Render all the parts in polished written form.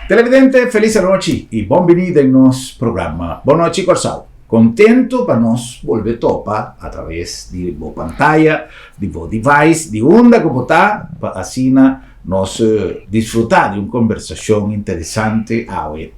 Televidente, felis anochi i bon bini den nos programa Bon Nochi Kòrsou. Kontentu pa nos bolbe topa atraves di bo pantaya, di bo device, di unda ku bo ta, pa asina nos disfrutá di un kombersashon interesante awe.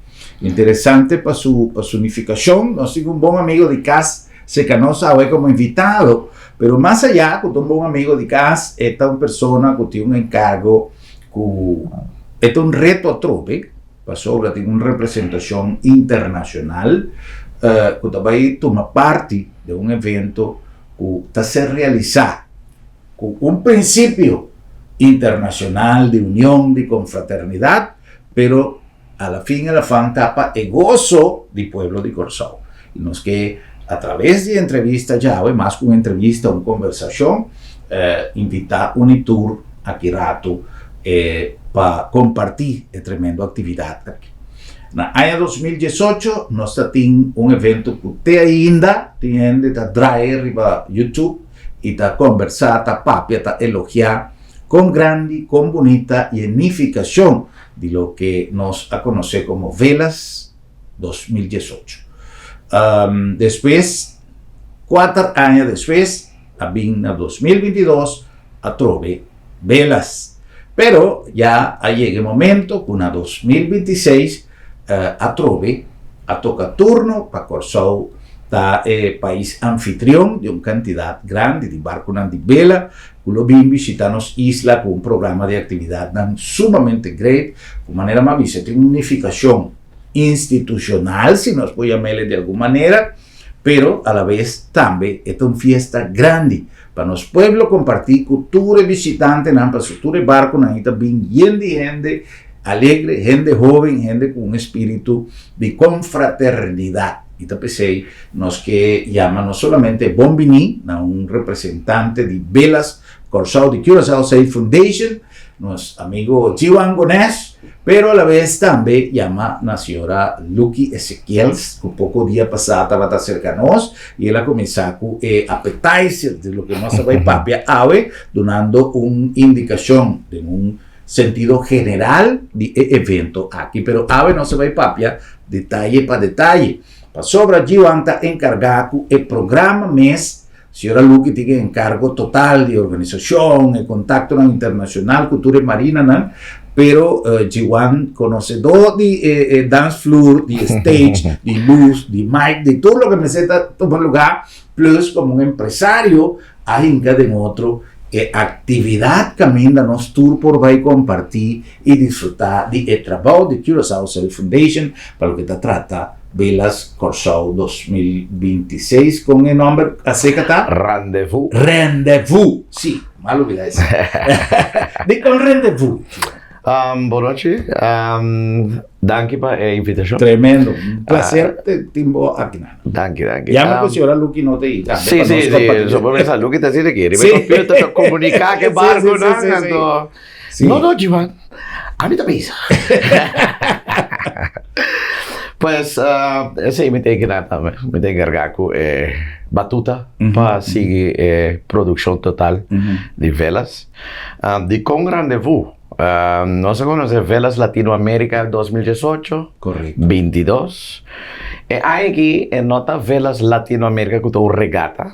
Interesante pa su pa su nifikashon. Nos tin un bon amigo di kas serka nos awe komo invitado, pero mas ayá ku ta un bon amigo di kas, e ta un persona ku tin un enkargo ku e ta un reto atrobe pasobra tin un representashon internashonal ku ta bai tuma parti den un evento ku ta ser realisá ku un prinsipio internashonal di union, di konfraternidat, pero a la fin e la fan ta pa e goso di pueblo di Kòrsou. I nos ke atraves di e entrevista djawe, mas ku un entrevista, un kombersashon, invitá un i tur aki ratu pa kompartí e tremendo aktividat aki. Na aña 2018 nos ta tin un evento ku te ainda tin hende ta draai riba YouTube i ta kombersá, ta papia, ta elogiá kon grandi, kon bunita i e nifikashon di loke nos a konosé komo Velas 2018. Despues, kuater aña despues, a bin na 2022 atrobe Velas. Pero ya a yega e momento ku na 2026 atrobe a toka turno pa Kòrsou ta e pais anfitrion di un kantidat grandi di barkunan di bela ku lo bin bishita nos isla ku un programa di aktividatnan sumamente great, ku manera mi a bisa tin un nifikashon institushonal, si nos por yam'el di algun manera, pero alabes tambe e ta un fiesta grandi pa nos pueblo kompartí ku tur e bishitantenan, pasobra tur e barkunan ei ta bin yen di hende alegre, hende hóben, hende ku un espíritu di konfraternidat. I ta p'esei nos ke yama no solamente bon biní na un representante di Belas Kòrsou di Curaçao Safe Foundation, nos amigo Jiwan Gones, pero alabes tambe yama na señora Lucky Ezequiels, ku poko dia pasá tabata serka nos i el a kuminsá ku e appetizer di loke nos a bai papia awe, dunando un indikashon den un sentido general di e evento aki, pero awe nos a bai papia detaye pa detaye. Pasobra Jiwan ta enkargá ku e programa mes, señora Lucky tin e enkargo total di organisashon, e kontaktonan internashonal ku tur e marinanan, pero Jiwan konosedó di e dance floor, di e stage, di lus, di mic, di tur loke mester ta tuma lugá, plus komo un empresario a hinka den otro e aktividat kaminda nos tur por bai kompartí i disfrutá di e trabou di Curaçao Safe Foundation pa loke ta trata Belas Kòrsou 2026. Kon e nòmber aseka ta? Rendezvous. Rendezvous! Sí, m'a lubidá esei. Dikon Rendezvous? Bon nochi, danki pa e invitashon. Tremendo, un placer tin bo aki nan. Danki, danki. Ya mi ku señora Lucky no ta ei tambe. Sí, sí, sí, so por mesa Lucky ta asina aki, riba e computer ta komuniká ku e barkunan, anto. No, no, Jivan, ami ta bisa. Pues, esei mi ta enkargá tambe, mi ta enkargá ku e batuta pa sigui e produkshon total di Velas. Dikon Rendezvous? Nos a konosé Velas Latinoamérica 2018, Correcto. 22. E aña aki e no ta Velas Latinoamérica ku ta un regata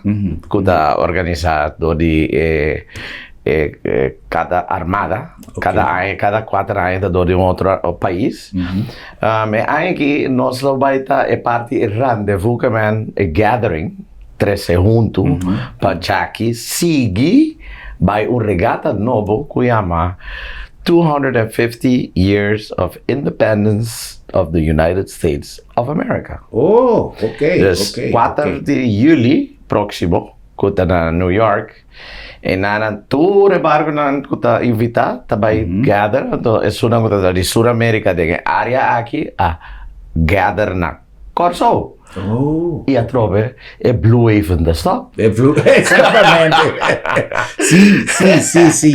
ku ta organisá dor di e e e kada armada, kada aña, kada kuater aña ta dor di un otro pais. E aña aki nos lo bai ta e parti e rendezvous ke men e gathering trese huntu pa djaki sigui bai un regata nobo ku yama 250 Years of Independence of the United States of America. Oh, ok, Dus ok, kuater ok. di juli próksimo ku ta na New York e nan tur e barkunan ku ta invitá ta bai gather anto esunnan ku ta di Sur Amerika den e área aki a gather na Kòrsou. Oh. I atrobe e Blue Haven ta stop. E Blue, exactamente. Sí, sí, sí, sí.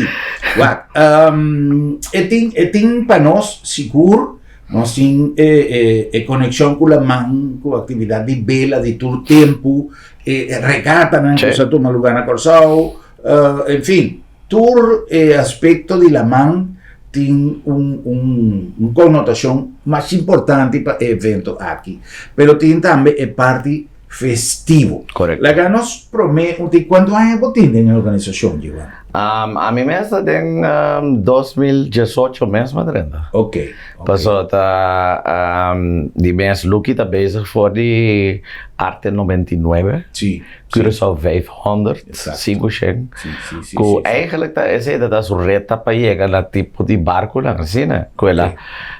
Wak, um, e tin, e tin pa nos sigur, nos tin e, e, e konekshon ku laman, ku aktividat di bela di tur tempu, e, e regatanan ku sa tuma lugá na Kòrsou, uh, en fin, tur e aspekto di laman. tin un un un konotashon mas importante pa e evento aki, pero tin tambe e parti festivo. Korekto. Laga nos promé un tin kuantu aña bo tin den e organisashon, Giovanni? Ami mes ta den 2018 mes mi a drenta. Ok, ok. Pasobra ta di mes Lucky ta bezig for di Arte 99. Si. Curaçao 500, Exacto. sinku shen, Si, si, si, ku si, si. eigenlijk ta esei ta ta su reta pa yega na tipo di barkunan asina, ku el a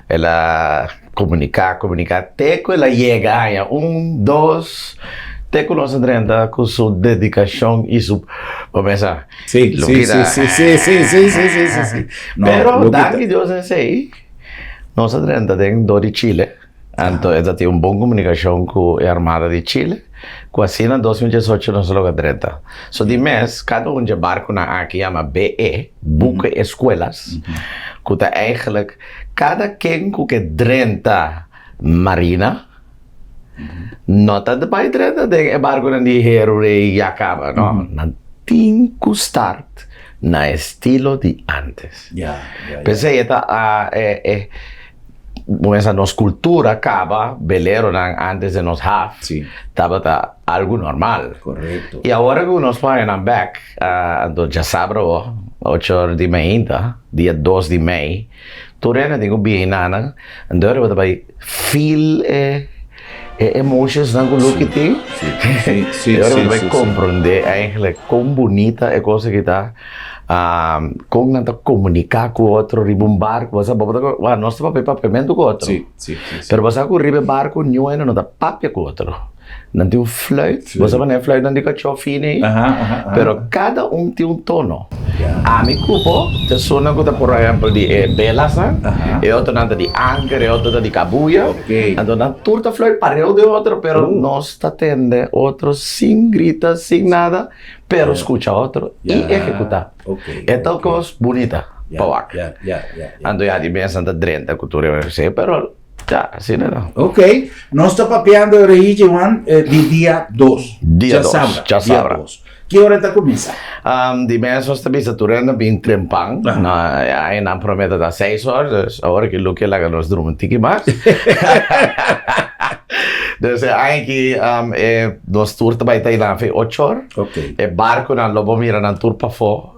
el a komuniká, komuniká te ku el a yega haña un, dos, te ku nos a drenta ku su dedikashon i su, bo mesa, Si, lo si, keda si, si, si, si, si, si, si, si. No, Pero lo kita danki Dios esei, nos a drenta den dor di Chile. Anto e ta tin un bon komunikashon ku e armada di Chile, ku asina 2018 nos a logra drenta. So di mes, kada un dje barkunan aki yama BE, Buque Escuelas, ku ta eigentlik kada ken ku ke drenta marina, no ta bai drenta den e barkunan di heru rei ya kaba, no. Nan tin ku start na estilo di antes. P'esei e ta e. Mesa nos cultura caba beleronan antes de nos haf Sí. tabata algo normal. Correcto. Y awor cu nos pone nan bek, anto djasabra bo, ocho or di mainta, dia dos di mei, tur hende tin cu bini nan, anto ora bo ta bay feel e e emotions nan cu Lucky tin. Sí, sí, sí, Y ora bo sí, ta bay sí, sí. comprende eigenlijk con bunita e cosa aki ta. Kon nan ta komuniká ku otro riba un barku? Bo sa, bo ta wak, nos ta papia papiamentu ku otro. Sí, sí, sí, sí. Pero bo sa ku riba e barku niun hende no ta papia ku otro. Nan tin un fluit, bo sa manera e fluitnan di kachó fini ei? Aha, aha, aha. Pero kada un tin un tono. Ya. Ami ku bo ta esunnan ku ta por ehèmpel di e belasnan, Aha. e otronan ta di anker, e otro ta di kabuya. Oké. Anto nan tur ta fluit pareu den otro, pero Oh. nos ta tende otro sin grita, sin nada. Pero scucha otro y ehecuta. E ta un cos bunita pa wak. Anto ya di mes nan ta drenta cu tur e wc, pero ya, asina no. Ok, nos ta papiando Regie Juan di dia dos. Dia dos, djasabra. Dia dos. Ki ora ta cuminsa? Di mes nos ta bisa tur hende bin trempan. Ay nan prome ta ta seis or, dus awor ki Lucky a laga nos drumi un tiki mas. Dus e aña aki e nos tur ta bai ta einan fe ocho or. Ok. E barkunan lo bo mira nan tur pafó.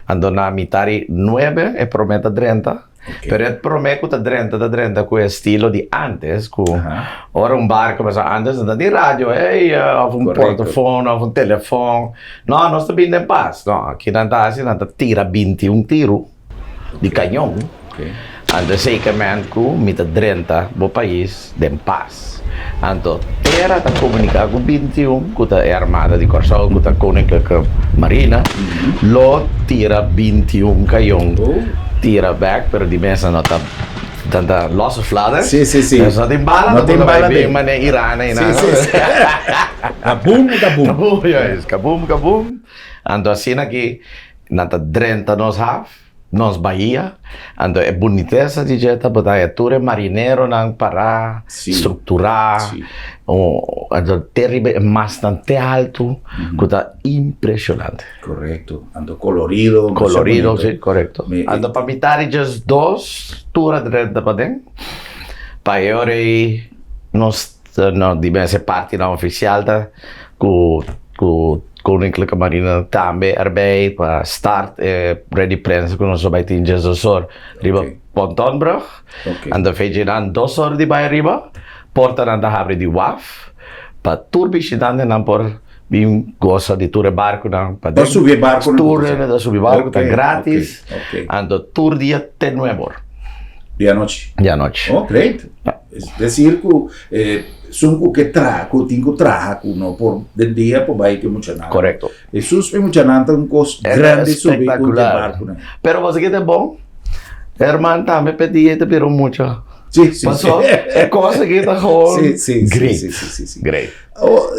Anto na mitar di nuebe e promé ta drenta. Ok. Pero e promé ku ta drenta ta drenta ku e estilo di antes ku Aha. ora un barku pasobra antes no ta tin radio ey òf un Korekto. portofon òf un telefon. No, nos ta bini den pas. No, kinan ta hasi nan ta tira 21 tiru. di cañon, anto zekerment cu mi ta drenta bo pais den pas. Anto tera ta comunica cu 21, cu ta e armada di Corsou, cu ta Koninklijke Marina, lo tira 21 cañon tira bek, pero di mesa no ta tanta losse fladder. Sí, sí, sí. No tin bala, No tin bala bin den. mane Iran ei Sí, nan. sí, sí. Kaboom, kaboom. Kaboom, juist. Kaboom, kaboom. Anto asina ki Nan ta drenta nos haf, nos bahia, anto e bunitesa di dje ta bota e tur e marineronan pará, strukturá, anto te riba e mastnan te altu, ku ta impreshonante. Korekto, anto kolorido. Kolorido, si, korekto. Anto pa mitar di djes dos tur a drenta paden, pa e ora ei nos No di mester partinan oficial ta cu cu Koninklijke Marine tambe erbij pa start e red di prensa cu nos lo bay tin djes or riba Pontonbrug. Anto fecha nan dos or di bay riba portanan ta habri di waf pa tur bishitantenan por bin gosa di tur e barconan pa den. Subi e barconan. Tur hende ta subi barco ta gratis. Anto tur dia te nuebe or. Di anochi. Di anochi. Oh great. Es decir cu esun cu ke traha, cu tin cu traha, cu no por den dia por bay cu e muchanan. Correcto. Esun e muchanan ta un cos grandi subi cu e barconan. Pero bo sa ke ta bon? Herman tambe p'e dia ta bira un mucha. Si, si, si. Paso e cos aki ta gewoon Si, si, great. si, si, si, si. Great. Oh,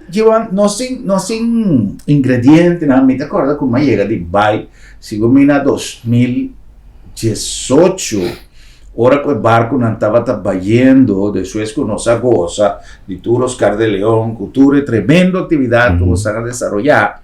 Jiwan, nos tin, nos tin ingredientenan, mi ta corda cu mi a yega di bay, sigur mi na 2018, Ora ku e barkunan tabata bayendo, despues ku nos a gosa di tur Oscar de Leon, ku tur e tremendo aktividat ku bosan a desaroyá,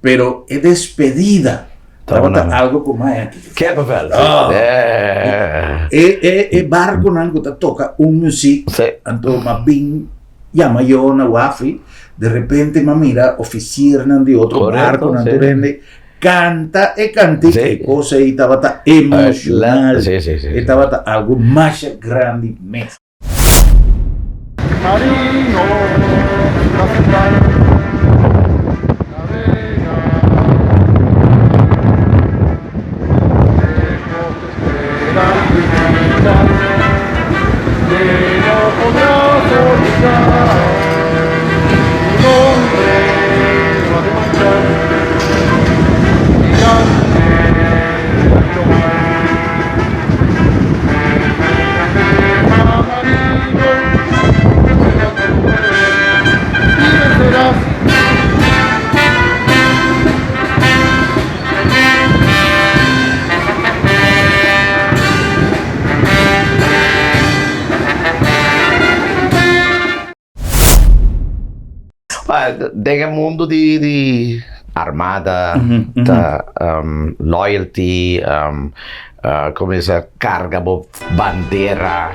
pero e despedida. Tabata algo ku mai aki. Kippenvel. Oh. E e e barconan ku ta toka un muziek. Anto m'a bin yama yo na wafi. De repente m'a mira oficiernan di otro barconan tur hende canta e cantica. E cosa ei tabata emocional. E tabata algo masha grandi mes. Marino, capitán, navega, lejos te esperan divisas que no podrás olvidar. Tu nombre no ha de manchar, gigante del ancho mar. Den e mundu di di armada ta loyalty, como bisa carga bo bandera,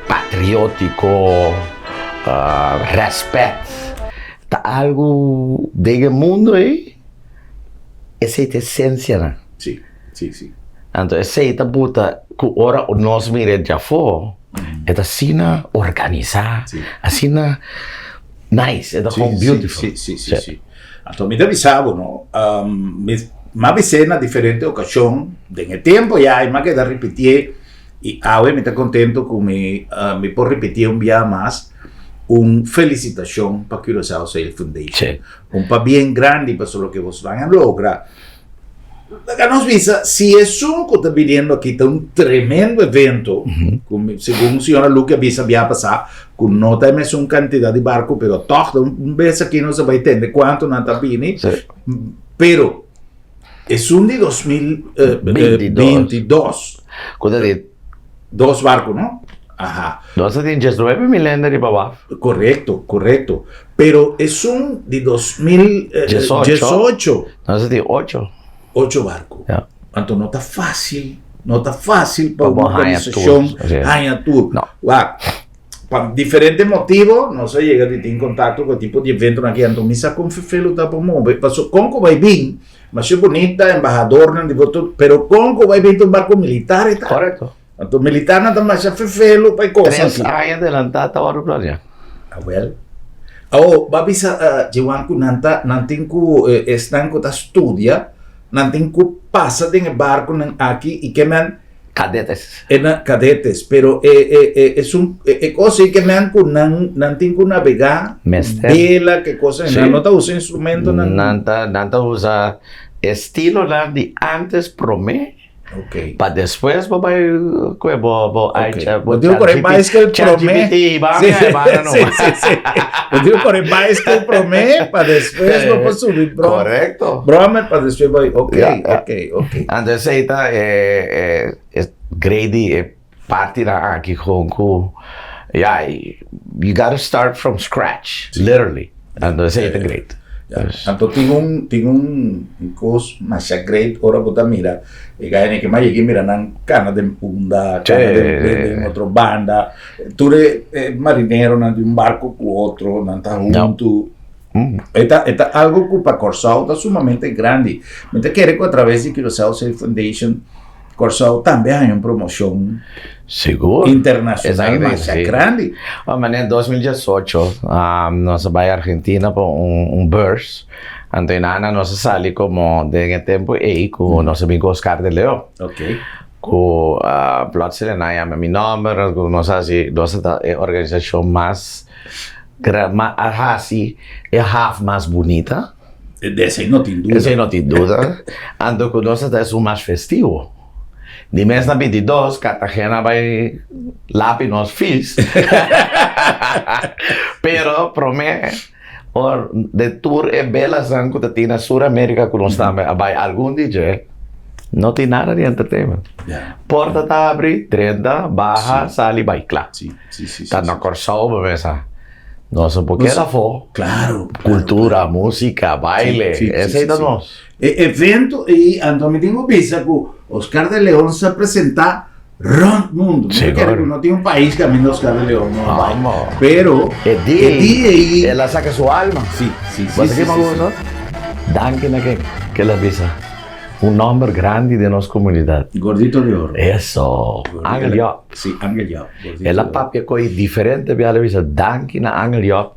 patriotico, respet, ta algo den e mundu ei, esei ta esencianan. Anto esei ta buta cu ora nos mira djafó. E ta asina organisá, asina nice, e ta gewoon beautiful. Sí, sí, sí, sí. Anto mi ta bisa bo no, mi a bis'é na diferente okashon den e tempu ya i mi a keda ripitié i awe mi ta kontento ku mi mi por ripitié un bia mas un felisitashon pa Curaçao Sail Foundation. Un pabien grandi pasobra loke bos van a logra. Laga nos bisa, si esun ku ta biniendo aki ta un tremendo evento, ku segun señora Luke a bisa bia pasá, ku no ta e mesun kantidat di barku, pero tòg ta un bes aki nos a bai tende kuantu nan ta bini, pero esun di 2022, Ku ta di dos barku, no? Aha. Nos a tin diesnuebe mil hende riba waf. Korekto, korekto. Pero esun di 2018. Nos a tin ocho. Ocho barku. Ja. Anto no ta fácil, no ta fácil pa un organisashon haña tur. No. Wak, pa diferente motibo nos a yega di tin kontakto ku e tipo di eventonan aki, anto mi sa kon fefelu ta pa move, paso kon ku bai bin, masha bunita, embahadornan di bo tur, pero kon ku bai bin ta un barku militar e ta. Korekto. Anto militarnan ta masha fefelu pa e kos Tres aki. aña adelantá ta wòrdu planeá. Awel. Awo, bo a bisa Jewan ku nan ta, nan tin ku esnan ku ta studia, nan tin ku pasa den e barkunan aki i ke men. Kadetes. E na, kadetes, pero e e e esun e e kos ei ke men ku nan nan tin ku nabegá, Mester. bela, ke kos ei, nan Sí. no ta usa instrumentonan. Nan ta nan ta usa estilonan di ántes promé. Ok. Pa despues bo bai kue bo bo ai Ok. cha Bo diu kore bicycle prome. ChatGPT ba Sí, mi ba no. sí, sí, sí. Bo diu kore bicycle prome pa despues bo por subi bro. Correcto. Brommer pa despues bai. Ok, Ja, ja. ok, ok. Anto esei ta e e e grade e partinan aki gewoon ku ya you gotta start from scratch literally. Anto esei ta great. Ya. Anto tin un tin un kos masha great ora bo ta mira e gainan ke mas yegi mira nan kana den punda, kana den den den otro banda. Tur e e marineronan di un barko ku otro nan ta huntu. E ta e ta algo ku pa Kòrsou ta sumamente grandi. Mi ta kere ku atraves di Curaçao Safe Foundation Kòrsou tambe haña un promoshon Sigur. internashonal masha grandi. Oh, manera 2018 nos a bai Argentina pa un un beurs. Anto inana nos a sali komo den e tempu ei ku nos a bin ku Oscar de Leon. Ok. Ku plotseling nan a yama mi nòmber ku nos a hasi nos a ta e organisashon mas a hasi e haf mas bunita. De esei no tin duda. Esei no tin duda. Anto ku nos a ta esun mas festivo. Di mes na 22 Cartagena a bai lapi nos fis. Pero promé or de tur e belasnan ku ta tin na Sur Amerika ku nos tambe a bai algun di dje, no tin nada di entertainment. Porta ta abri, drenta, baha, sali, bai, kla. Ta na Kòrsou bo mesa. Nos no por keda afó. Claro. Cultura, música, baile, esei ta nos. E evento ei, anto mi tin ku bisa ku Oscar de Leon sa presentá rònt mundu. Mi ta kere ku no tin un pais kaminda Oscar de Leon no a bai. Pero e dia ei. El a saka su alma. Sí, sí, sí. Bo sa kiko mi a gusta? Danki na ken ku el a bisa. Un nòmber grandi den nos komunidat. Gordito de Oro. Eso, Angel Job. Sí, Angel Job. El a papia ku e diferente bia, el a bisa danki na Angel Job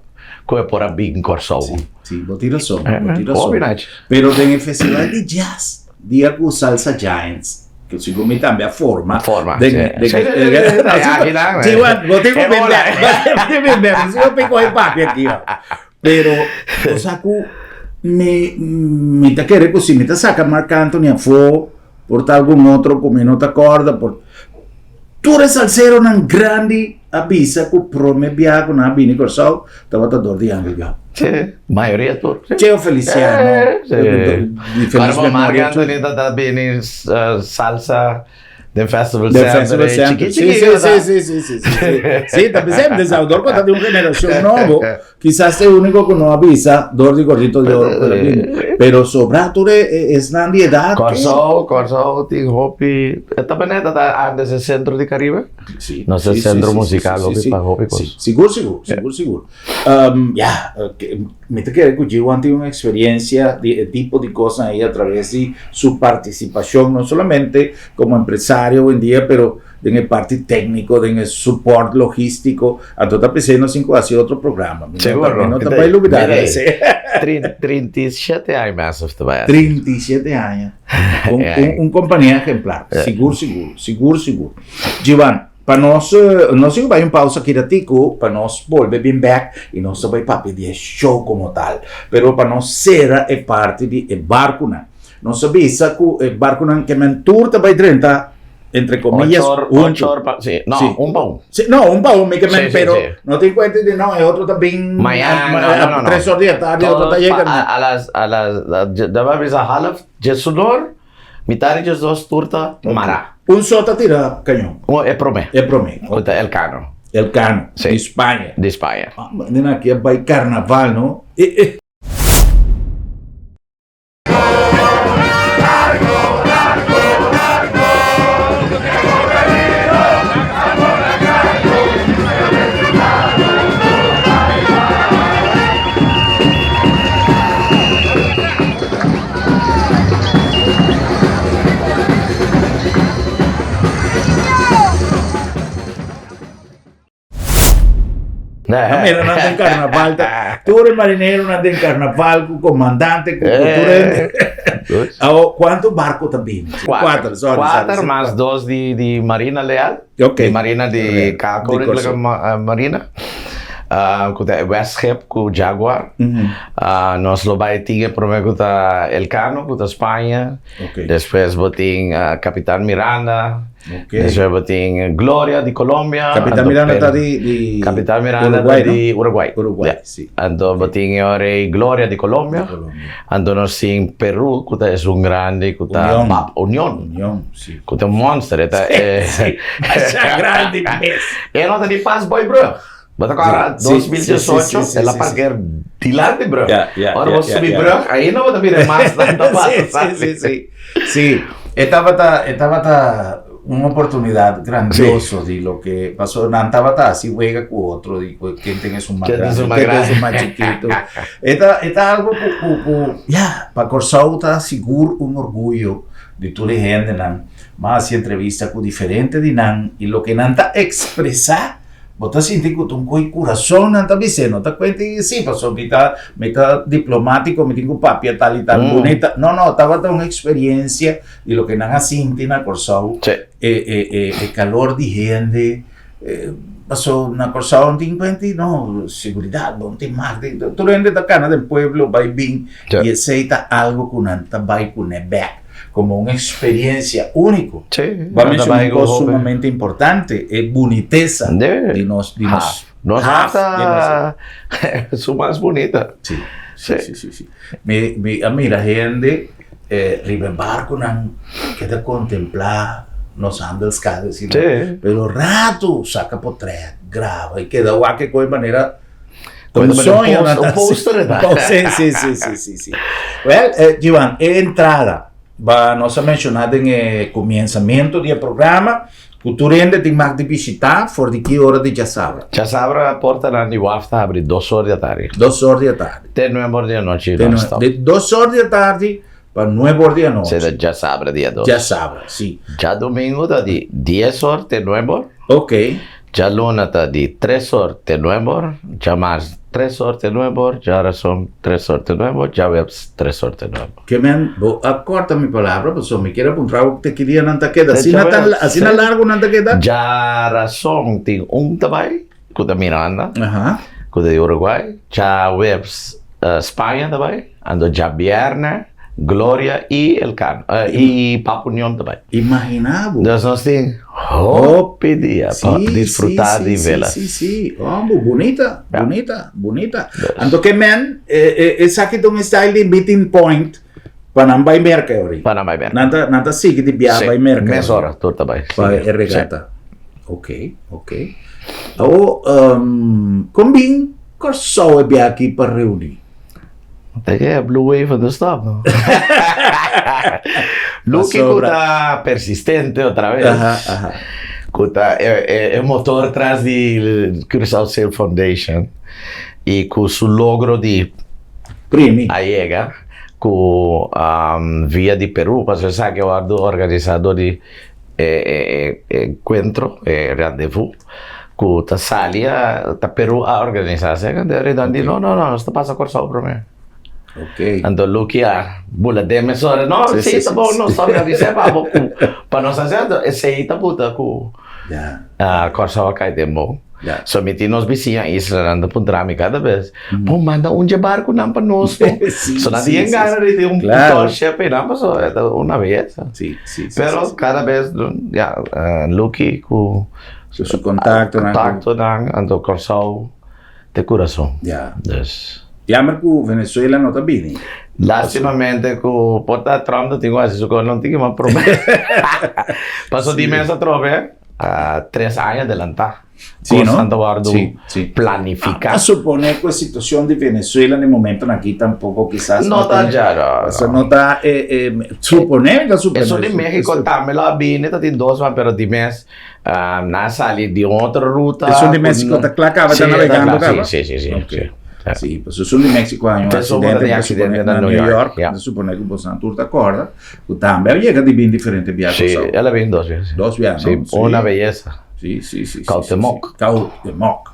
ku e por a bin Kòrsou. Sí, sí, bo tin rason, bo tin rason. Pero den e festival di jazz, dia ku Salsa Giants, ku sigur mi tambe a forma. Forma, sí. Sí, bo tin ku bende, bo tin ku bende, si bo piko e papia aki. Pero, bo sa ku mi, mi ta kere ku si mi ta saka Marc Anthony afó, por ta algun otro ku mi no ta kòrda, por tur e salseronan grandi a bisa ku promé biaha ku nan a bini Kòrsou tabata dor di Angel Job. Sí, mayoria tur. Sí. Cheo Feliciano, Sí. di feliz Pero Marc memoria. Anthony ta bini salsa. Den Festival Den Center. Festival Center. Chiki, Sí, chiki, sí, ¿verdad? sí, sí, sí, sí, sí. Sí, ta pensé, de Salvador cuando de una generación nobo, quizás el único que no avisa, dor di gordito de oro, pero, bini. Pero sobra tur es nan di edad. Kòrsou, Kòrsou tin hopi, e ta beneta ta antes e centro di Caribe. Sí, Nos sí, sí, centro sí, sí, musical sí, hopi sí. pa hopi kos. Sí, sigur, sigur, sigur, sigur. Ya, mi ta kere ku G-One tin un eksperiencia di e tipo di kosnan ei a traves di su partisipashon, no solamente komo empresario hoendia, pero den e parti tékniko, den e support logístiko. Anto ta p'esei nos tin ku hasi otro programa. Mi no ta, mi no ta bai lubidá Mira, esei. 37 aña Massive ta bai hasi. 37 aña. Un, un, un kompania ejemplar. Sigur, sigur, sigur, sigur. G-One, Pa nos, nos tin ku bai un pausa aki ratiku pa nos bolbe bin bek i nos ta bai papia di e show komo tal. Pero pa nos sera e parti di e barkunan. Nos a bisa ku e barkunan ke men tur ta bai drenta, entre komillas, Ocho huntu. ocho or pa, si, no, Si. un pa un. Si, no, un pa un, mi ke men, Si, si, pero si. no tin kuenta di no, e otro ta bin Mañana, no, no, no, no. tres or di e tardi, e otro ta Todos yega. pa, a, a las, a las, a, daba bisa half, djesunor, Mitad di djesdos tur ta mará. Un so ta tira cañon. Un, e promé. E promé. Ku ta Elcano. Elcano, Sí. di Spaña. Di Spaña. Ah, den aki a bai carnaval, no? E, e. No, mira, nan den carnaval. Ta, tur e marineronan den carnaval ku comandante, ku ku tur hende. Awo, cuanto barco ta bini? Cuater. Cuater, sorry, sorry, Cuater sí. mas dos di, di Marina Leal. Ok. Di Marina di Di Koninklijke Kòrsou. Marina. Ku ta e Westschip ku Jaguar. Nos lo bai tin e promé ku ta Elcano ku ta Spaña. Despues bo tin Capitan Miranda. Despues bo tin Gloria di Colombia. Capitan Miranda ta di Capitan Miranda ta di Uruguay. Uruguay, si. Anto bo tin e ora ei Gloria di Colombia. Anto nos tin Peru ku ta esun grandi ku ta Union. Union, si. Ku ta un monster. E ta e. Si, masha grandi mes. E no ta di pas boy brug. Bo ta kòrda 2018 el a parker dilanti brug. Ora bo subi brug ainda bo ta mira e masnan ta pasa. Si, si, si. Si, e tabata, e tabata un oportunidat grandioso di loke paso nan tabata hasi wega ku otro di ken ten esun mas grandi, ken ten esun mas chikitu. E ta, e ta algo ku, ku, ku, ya, pa Kòrsou ta sigur un orguyo di tur e hendenan. M'a hasi entrevista ku diferente di nan i loke nan ta ekspresá. Bo ta sinti ku ta un koi kurason nan ta bis'é, no ta kuenta i si pasobra mi ta mi ta diplomátiko, mi tin ku papia tal i tal bunita. No, no, tabata un eksperiensia di loke nan a sinti na Kòrsou, e e e e kalor di hende, pasobra na Kòrsou no tin kuenta i no, seguridat bo no tin mas, tur hende ta kana den pueblo bai bin i esei ta algu ku nan ta bai kuné bèk. Como un experiencia único. Sí, Bo a menciona un cos sumamente importante, e bunitesa di nos, di nos Nos haf, haf di nos ta su mas bunita. Sí, sí, sí, sí, sí. Mi, mi a mira hende eh, riba e barconan ke ta contempla nos handelskade asina. Sí. Pero rato saca potret, graba y keda wak e coe manera. Un soño nan ta. Un poster e ta. Sí, sí, sí, sí, sí, sí. Well, eh, Jivan, e entrada, ba nos a menciona den e comienzamento di e programa, cu tur hende tin mag di bishita for di ki ora di djasabra? Djasabra portanan di waf ta habri dos or di atardi. Dos or di atardi. Te nuebe or di anochi non stop. Di dos or di atardi pa nuebe or di anochi. Seta djasabra dia dos. Djasabra, si. Djadomingo ta di dies or te nuebe or. Ok. Djaluna ta di tres or te nuebe or, djamars tres or te nuebe or, djarason tres or te nuebe or, djaweps tres or te nuebe or. Ke men, bo a kòrta mi palabra pasobra mi kier a puntra bo te ki dia nan ta keda. Asina tan, asina largu nan ta keda? Djarason tin un ta bai, ku ta Miranda, ku ta di Uruguay. Djaweps Spaña ta bai, anto djabièrnè Gloria i Elcano, i Papa Union ta bai. Imagina bo. Dus nos tin hopi dia pa disfruta di velas. Si, si, si. Hombo, bunita, bunita, bunita. Anto ke men, esaki ta un style di meeting point pa nan bai Merca ori. Pa nan bai Merca. Nan ta, nan ta sigui di bia bai Merca. Si, mesora tur ta bai. Pa e regata. Ok, ok. Awo, kon bin Kòrsou e bia aki pa reuní? Ta ke blue wave a no stop no. Lucky ku ta persistente otra vez. Aha, aha. Ku ta e motor tras di Curaçao Sail Foundation i ku su logro di Primi. A yega ku via di Peru pasobra esaki a wòrdu organisá dor di e enkuentro, e rendezvous ku ta sali a ta Peru a organisá esei anto Ridan di no no no nos ta pasa Kòrsou promé. Anto Lucky a bula den mesora no si ta bon nos ta organisá pa abo ku pa nos hasi anto esei ta buta ku Kòrsou a kai den bon. So mi tin nos bisiña islanan ta puntra mi kada bes bo manda un dje barkunan pa nos no. So nan tin gana di tin un tall ship einan pasobra e ta una beyesa. Pero kada bes ya Lucky ku su kontaktonan kontaktonan anto Kòrsou te kurason. Dus. Jammer ku Venezuela no ta bini. Lastimamente ku por ta Trump ta tin ku hasi su kos no tin ki mas promé. Paso di mes atrobe. Tres aña adelantá. Sí, no? Kosnan ta wòrdu Sí, sí. planifiká. A suponé ku e situashon di Venezuela na e momentonan aki tampoko kisas No ta dja, no, Pasobra no ta e e suponé, mi ta suponé. Esun di México tambe lo a bini, ta tin dos man, pero di mes nan a sali di un otro ruta. Esun di México ta kla kaba, ta nabegando kaba? Sí, sí, sí, Ok. sí. Sí, pasobra esun di México a haña un aksidente, mi ta suponé, na New York, mi ta suponé ku boso tur ta kòrda. Ku tambe a yega di bin diferente bia Sí, Kòrsou. el a bin dos biaha, sí. Dos biaha, no? Sí, Sí. una beyesa. Sí, sí, sí, sí, Cuauhtémoc. sí, sí. Cuauhtémoc.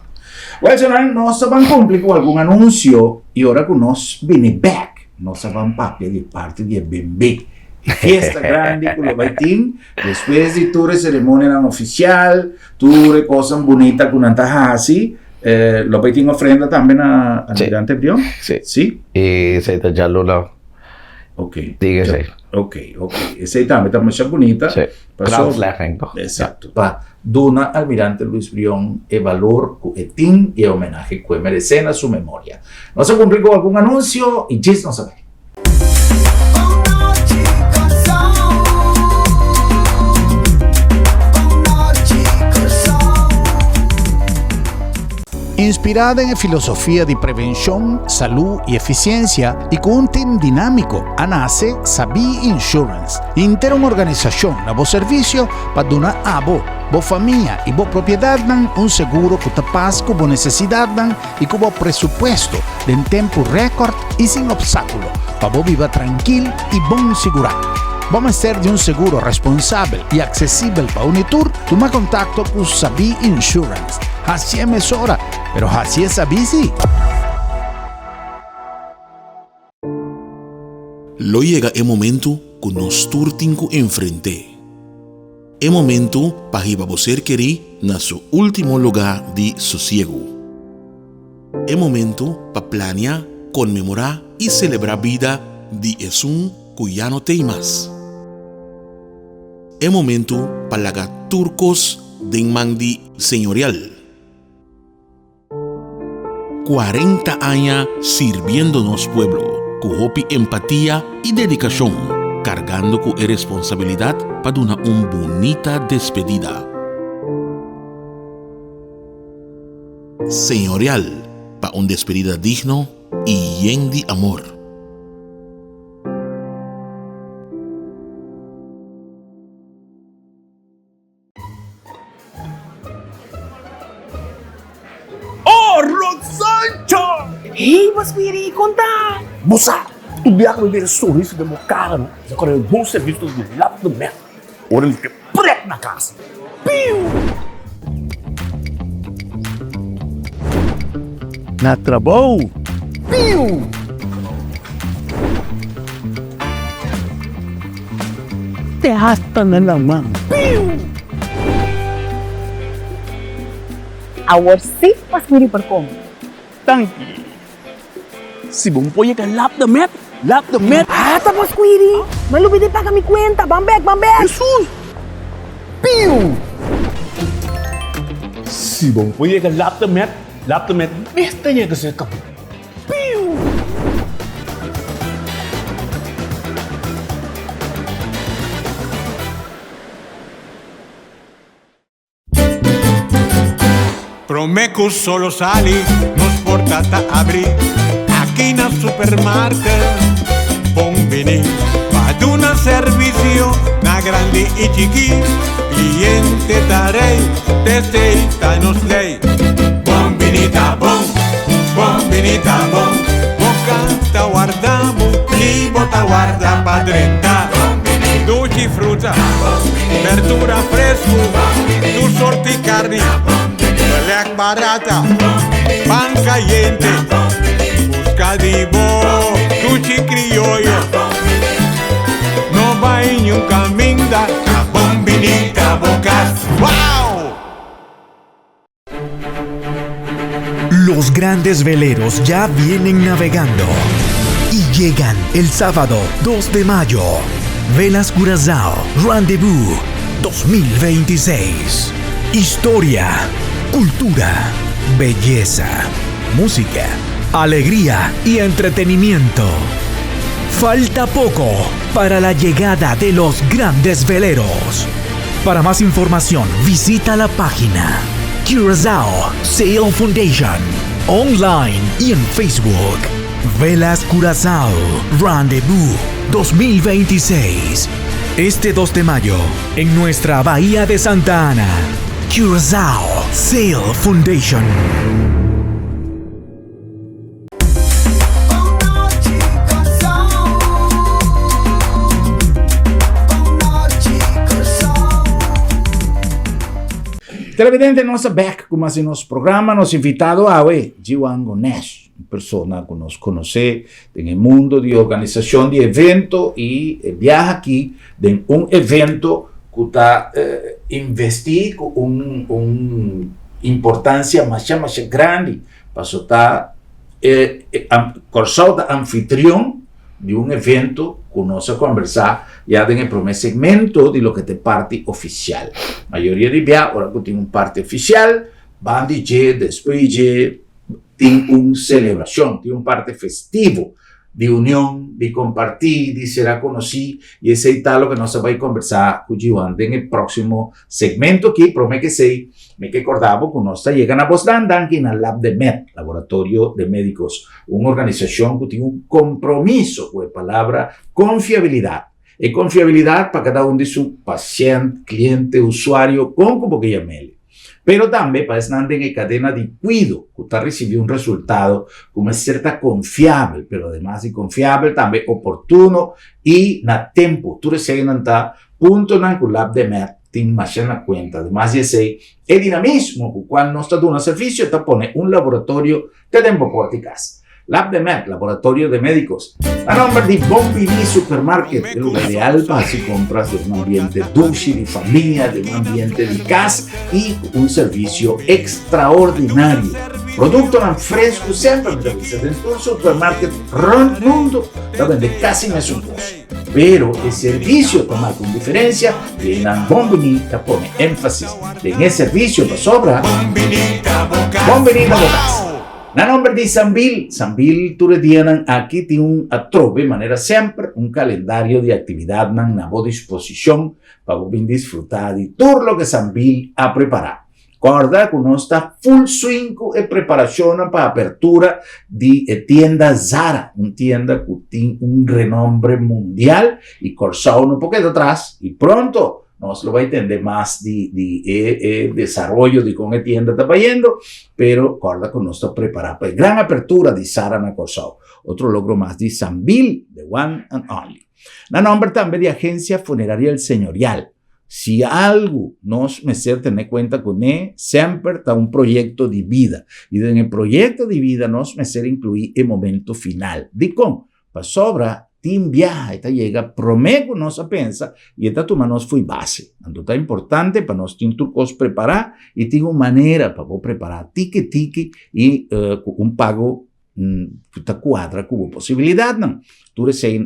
Wel, señoran, nos ta ban cumpli cu algun anuncio y ora cu nos bini bek, nos ta ban papia di parti di e bembe. E fiesta grandi cu lo bay tin despues di tur e ceremonianan oficial, tur e cosnan bunita cu nan ta haci, eh, lo bay tin ofrenda tambe na Sí. Almirante Brion? Sí. Sí? Y esey ta djaluna. Ok. Diga esei. Ok, ok. Esei tambe ta masha bunita. Sí. Paso- Kranslegging, toch? Exacto. Pa duna Almirante Luis Brion e valor ku e tin i e homenahe ku e meresé na su memoria. Nos a kumpli ku algun anunsio i djis nos a bai. Inspirá den e filosofia di prevenshon, salú i efisiensia i ku un tim dinámiko, a nase Sabí Insurance, henter un organisashon na bo servisio pa duna abo, bo famia i bo propiedatnan un seguro ku ta pas ku bo nesesidatnan i ku bo presupuesto den tempu rèkòrt i sin opstákulo pa bo biba trankil i bon sigurá. Bo mester di un seguro responsabel i aksesibel pa uni tur? Tuma kontakto ku Sabí Insurance. Hasié mesora, pero hasié sabí sí! Lo yega e momentu ku nos tur tin ku enfrent'é. E momentu pa hiba bo ser kerí na su último lugá di sosiegu. E momentu pa plania, konmemorá i selebrá bida di esun ku ya no t'ei mas. E momentu pa laga tur kos den man di Señorial. 40 aña sirbiendo nos pueblo ku hopi empatia i dedikashon, kargando ku e responsabilidat pa duna un bunita despedida. Señorial. Pa un despedida digno i yen di amor. Oh, Rosancho! Hey, Basquiri, kon ta? Bo sa, tur biaha ku mi mira e sonrisa den bo kara, no, mi sa kòrda e bon servisio di Lap de Met. Ora mi ke prek na kas. Piu! Na trabou. Piu! Te hasta na laman. Piu! Awor sí Pasquiri por come. Danki. Si bo por yega lap de met, lap de met. Ata Pasquiri, mi a lubida di paga mi cuenta, ban bek, ban bek. Hesus! Piu! Si bo por yega lap de met, lap de met mester yega serka bo. Piu! Prome cu solo sali, nos porta ta abri aki na supermarket. Bon bini pa duna servicio na grandi y chiki. Cliente ta rey, t'esey ta nos ley. Bon bini ta bon, bon bini ta bon. Bo canta warda bo y bo ta warda pa drenta. Duchi fruta, berdura fresku, tur sorti karni, belek barata, pan kayente, buska di bo duchi krioyo. No bai niun kaminda, ta bon bini ta bo kas. Wow! Los grandes veleros ya vienen navegando y llegan el sábado 2 de mayo. Velas Curazao Rendezvous 2026. Historia, cultura, belleza, música, alegría y entretenimiento. Falta poco para la llegada de los grandes veleros. Para más información, visita la página Curazao Sail Foundation online y en Facebook. Velas Curazao Rendezvous 2026. Este 2 de mayo, en nuestra Bahía de Santa Ana. Curazao Sail Foundation. Televidente, nos ta bek ku mas di nos programa. Nos invitado awe, Jiwan Gonesh, un persona ku nos konosé den e mundo di organisashon di evento i e biaha aki den un evento ku ta investí ku un un importansia masha masha grandi Paso ta e Kòrsou ta anfitrion di un evento ku nos a kombersá ya den e promé segmento di loke ta e parti ofisial. Mayoria di bia ora ku tin un parti ofisial, ban di dje, despues di dje tin un selebrashon, tin un parti festivo. di union, di comparti, di sera conoci y esey ta loke nos a bay conversa cu Jiwan den e proximo segmento aki. Prome ke esey mi ke corda bo cu nos ta yega na bosnan danki na Lab de Med, Laboratorio de Medicos, un organisacion cu tin un compromiso cu e palabra confiabilidad. E confiabilidad pa cada un di su pacient, cliente, usuario, con cu bo ke yam'el. Pero tambe pa esnan den e kadena di kuido ku ta risibí un resultado ku mester ta konfiabel, pero ademas di konfiabel tambe oportuno i na tempu. Tur eseinan ta puntonan ku Labdemed tin masha na kuenta. Ademas di esei, e dinamismo ku kual nos ta duna servisio ta pone un laboratorio Te den bo porta di cas. Lab de Med, Laboratorio de Médicos. Na nomber di Bon Bini Supermarket, e lugar ideal pa haci compras den un ambiente dushi di famia, den un ambiente di cas y cu un servicio extraordinario. Productonan fresco semper mi ta bisa den tur supermarket rond mundo ta bende casi mesun cos. Pero e servicio ta marca un diferencia y eynan Bon Bini ta pone enfasis den e servicio pasobra Bon Bini ta bo cas. Na nomber di Sambil, Sambil tur e dianan aki tin un atrobe manera semper un calendario di actividadnan na bo disposicion pa bo bin disfruta di tur loke Sambil a prepara. Kòrda ku nos ta full swing ku e preparashonnan pa apertura di e tienda Zara, un tienda ku tin un renombre mundial i Kòrsou no por keda atras i pronto nos lo bai tende mas di di e e desaroyo di kon e tienda ta bayendo, pero kòrda ku nos ta prepará pa e gran apertura di Zara na Kòrsou. Otro logro mas di Sambil, the one and only. Na nòmber tambe di Agencia Funeraria El Señorial. Si algu nos mester tene kuenta kuné semper ta un proyekto di bida. I den e proyekto di bida nos mester inkluí e momento final. Dikon? Pasobra tin biaha e ta yega promé ku nos a pensa i e ta tuma nos fo'i base. Anto ta importante pa nos tin tur kos prepará i tin un manera pa bo prepará tiki tiki i ku un pago ku ta kuadra ku bo posibilidatnan. Tur esei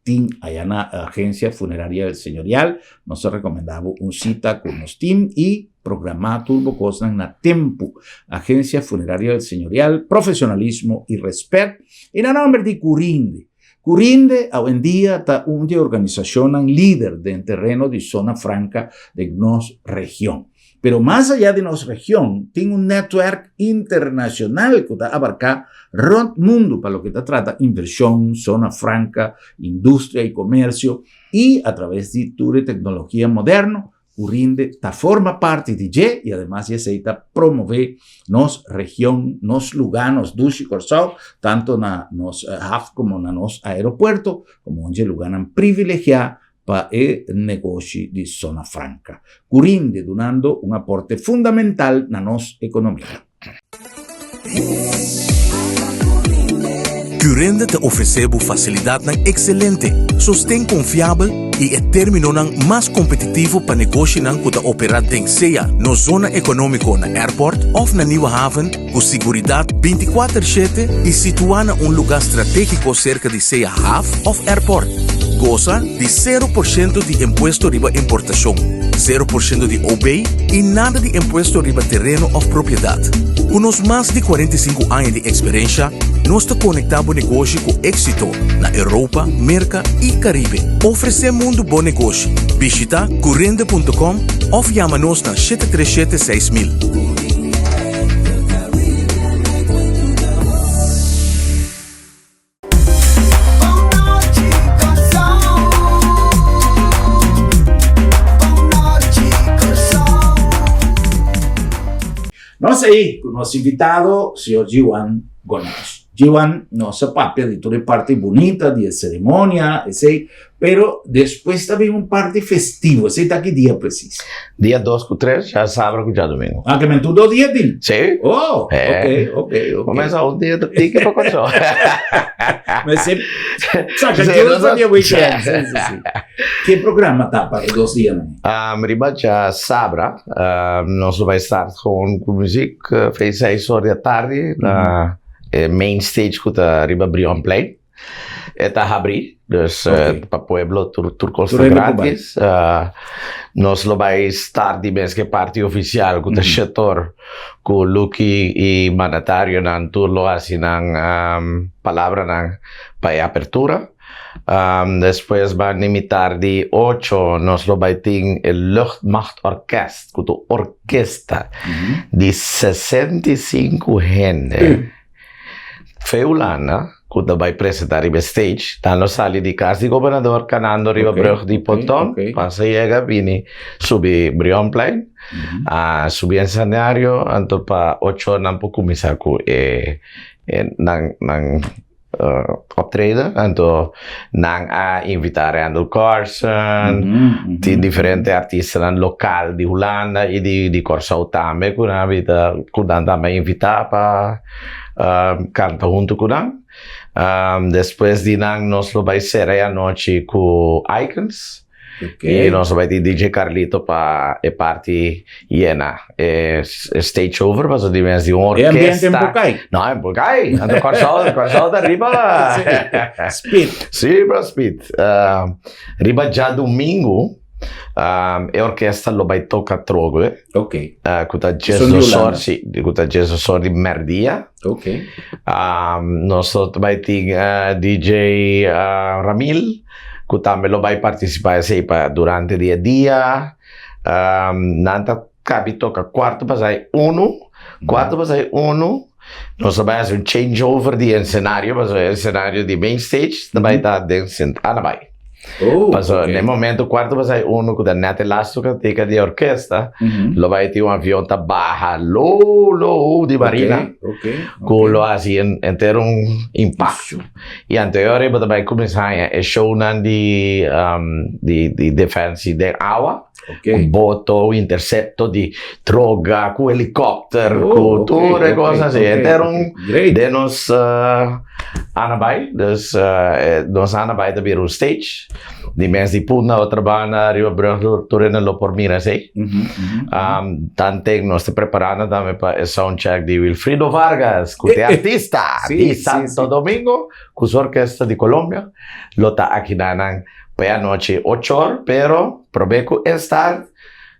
tin aya na Agencia Funeraria El Señorial. Nos ta recomenda bo un cita cu nos team y programa tur bo cosnan na tempo. Agencia Funeraria El Señorial, profesionalismo y respet. Y na nomber di Curinde. Curinde awendia ta un di e organisacionnan lider den terreno di zona franca den nos region. Pero mas allá di nos region, tin un netwerk internacional cu ta abarca rond mundo pa loke ta trata inversion, zona franca, industria y comercio, y a traves di tur e tecnologia moderno cu rinde ta forma parti di dje y ademas di esey ta promove nos region, nos lugar, nos dushi Corsou, tanto na nos haf como na nos aeropuerto, como un dje lugarnan privilegia pa e negoshi di Zona Franca, cu rinde dunando un aporte fundamental na nos economia. Curinde ta ofrece bo facilidadnan excelente, sosten confiabel y e terminonan mas competitivo pa negoshinan cu ta opera den sea nos zona economico na airport of na Nieuwe Haven cu siguridad binticuater shete y situa na un luga strategico cerca di sea haf of airport. Goza di sero por ciento di impuesto riba importacion, sero por ciento di OB y nada di impuesto riba tereno of propiedad. Cu nos mas di 45 aña di experiencia, nos ta conecta bo negoshi cu exito na Europa, Merca y Caribe. Ofrece mundo bo negoshi. Bishita curende.com of yama nos na shete tres shete 6000. Nos ei ku nos invitado, señor Jiwan Gonash. Jiwan, nos a papia di tur e parti bunita di e ceremonia, esei, pero despues ta bin un parti festivo, esei ta ki dia precies? Dia dos ku tres, djasabra ku djadumingu. Ah, ke men tur dos dia tin? Sí. Oh, ok, ok, ok. Comenzá un dia ta tiki pa Kòrsou. Mester saka tur pa dia weekend. Sí, sí, sí. Ke programa ta pa e dos dianan? Riba djasabra, nos lo bai start gewoon ku muziek vei seis or di atardi na e main stage ku ta riba Brionplein. E ta habrí, dus pa pueblo tur tur kos ta gratis. Nos lo bai start di mes ku e parti ofisial ku ta shetor ku Lucky i mandatarionan tur lo hasi nan palabranan pa e apertura. Despues banda mitar di ocho nos lo bai tin e Luchtmachtorkest ku ta un orkesta di 65 hende. Fe Hulanda ku ta bai presentá riba e stage, nan lo sali di kas di gobernador kanando riba brug di Ponton, pasa yega bini subi Brionplein, a subi escenario, anto pa ocho or nan por kuminsá ku e nan nan optreden, anto nan a invitá Randall Carlson, tin diferente artistanan lokal di Hulanda i di Kòrsou tambe ku nan a bita ku nan tambe a invitá pa kanta huntu ku nan. Despues di nan nos lo bai sera e anochi ku Icons. I nos lo bai tin DJ Carlito pa e parti yena e stage over pasobra di mes di un E ambiente orkesta. en Bokai. No, en Bokai. Anto Kòrsou, Kòrsou ta riba. Speed. Sí, riba speed. Riba djadumingu e orkesta lo bai toka trogue. Ok. Ku ta Son di djesdos Hulanda. or, sí, ku ta djesdos or di mèrdia. Ok. Nos lo bai tin DJ Ramil ku tambe lo bai partisipá esei pa durante di e dia. Nan ta. kabi toka kuarto pasai unu, kuarto pasai unu, nos ta bai hasi un change over di ensenario, pasobra e ensenario di main stage ta bai ta den Sint Anna bai. Oh, Pasobra ok. na e momento kuarto pasai unu ku ta nèt e lastu kantika di e orkesta, lo bai tin un avion ta baha low low di marina Ok, ok, ku ok. lo hasi henter un impakto. I anterior bo ta bai kuminsá haña e shownan di di di defensie den awa. Ok. Ku boto, intercepto di droga, ku helikòpter, Oh, ku ok, tur e ok, kos así. ok, Henter ok. un Great. den nos Anabai. Dus nos Anabai ta bira un stage. Di mes di Punda, Otrabanda, riba brug, tur hende lo por mira esei. Tanten nos ta preparando tambe pa e soundcheck di Wilfrido Vargas, ku ta e artista di Santo Domingo, ku su orkesta di Colombia, lo ta akinan pa e anochi ocho or, pero prome ku e start,